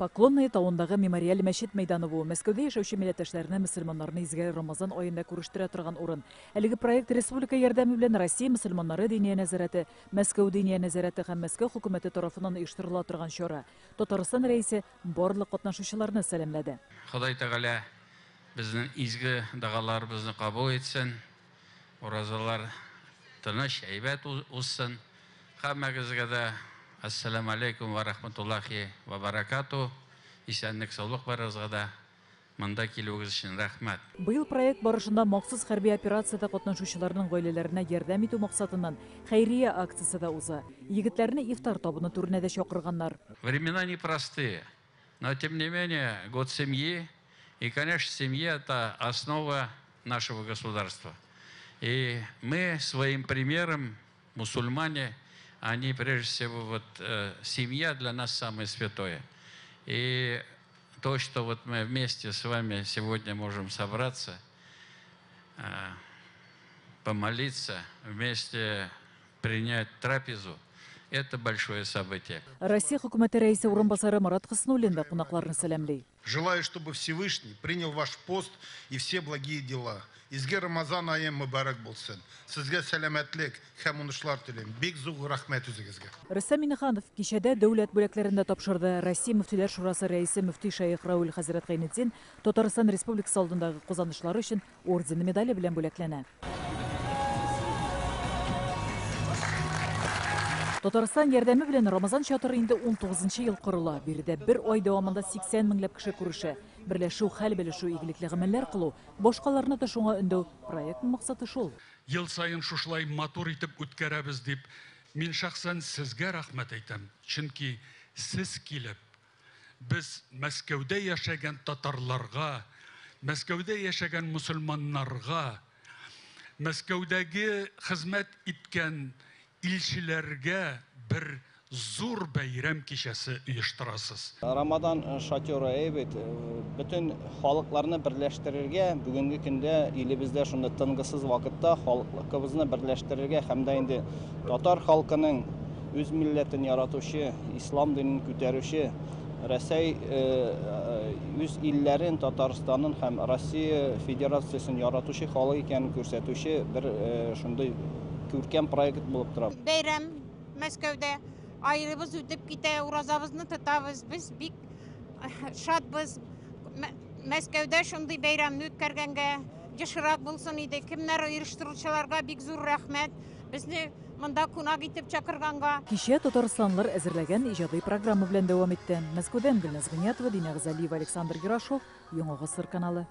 Поклонная тавындагы мемориаль мәчет мәйданы бу. Мәскәүдә яшәүче милләттәшләрне, мөселманнарны изге Рамазан аенда күрештерә торган урын. Әлеге проект республика ярдәме белән Россия мөселманнары Диния нәзарәте, Мәскәү Диния нәзарәте һәм Мәскәү хөкүмәте тарафыннан оештырыла торган чара. Татарстан Рәисе барлык катнашучыларны сәламләде. Ходай Тәгалә безнең изге догаларыбызны кабул итсен, уразалар тыныч, әйбәт узсын. Һәммәгезгә дә Әссәламү алейкум вә рахматуллахи вә баракату. Исәнлек, саулык барыгызга да. Монда килүегез өчен рәхмәт. Быел проект барышында махсус хәрби операциядә катнашучыларның гаиләләренә ярдәм итү максатыннан хәйрия акциясе дә уза. Егетләрне ифтар табыны түренә дә чакырганнар. Времена непростые, но тем не менее год семьи, и, конечно, семья это основа нашего государства. И мы своим примером, мусульмане, они прежде всего вот семья для нас самое святое. И то, что вот мы вместе с вами сегодня можем собраться, помолиться, вместе принять трапезу, это большое событие. Россия хөкүмәте рәисе урынбасары Марат Хөснуллин да кунакларны сәламли. Желаю, чтобы Всевышний принял ваш пост и все благие дела. Изге Рамазан ае мөбарәк булсын. Сезгә сәламәтлек һәм уңышлар телим. Бик зур рәхмәт үзегезгә. Рөстәм Миңнеханов кичәдә дәүләт бүләкләрен дә тапшырды. Россия Мөфтиләр шурасы рәисе мөфти шәех Равил хәзрәт Гайнетдин Татарстан Республикасы алдындагы казанышлары өчен ордены медале белән бүләкләнә. Татарстан ярдәме белән Рамазан чатыры инде 19 ел корыла. Биредә бер ай дәвамында 80 меңләп кеше күрешә. Берләшү, хәл белешү, игелекле гамәлләр кылу, башкаларны да шуңа өндәү, проектның максаты шул. Ел саен шушылай матур итеп үткәрәбез дип, мин шәхсән сезгә рәхмәт әйтәм. Чөнки сез килеп, без Мәскәүдә яшәгән татарларга, Мәскәүдә яшәгән мөселманнарга, Мәскәүдәге хезмәт иткән илчеләргә бер зур бәйрәм кичәсе оештырасыз. Рамадан шатеры әйбәт, бөтен халыкларны берләштерергә, бүгенге көндә илебездә шундый тынгысыз вакытта халкыбызны берләштерергә һәм дә инде татар халкының үз милләтен яратучы, ислам динен күтәрүче, Рәсәй үз илләрен, Татарстанын һәм Россия Федерациясен яратучы халык икәнен күрсәтүче бер шундый күркәм проект булып тора. Бәйрәм Мәскәүдә аебыз үтеп китә, уразабызны тотабыз. Без бик шатбыз. Мәскәүдә шундый бәйрәмне үткәргәнгә ешрак булсын иде. Кемнәр оештыручыларга бик зур рәхмәт. Безне монда кунак итеп чакырганга. Кичә татарстанлылар әзерләгән иҗади программа белән дәвам итте. Мәскәүдән Гөлназ Гыйниятова, Динә Гызалиева, Александр Ерашов, Яңа Гасыр каналы.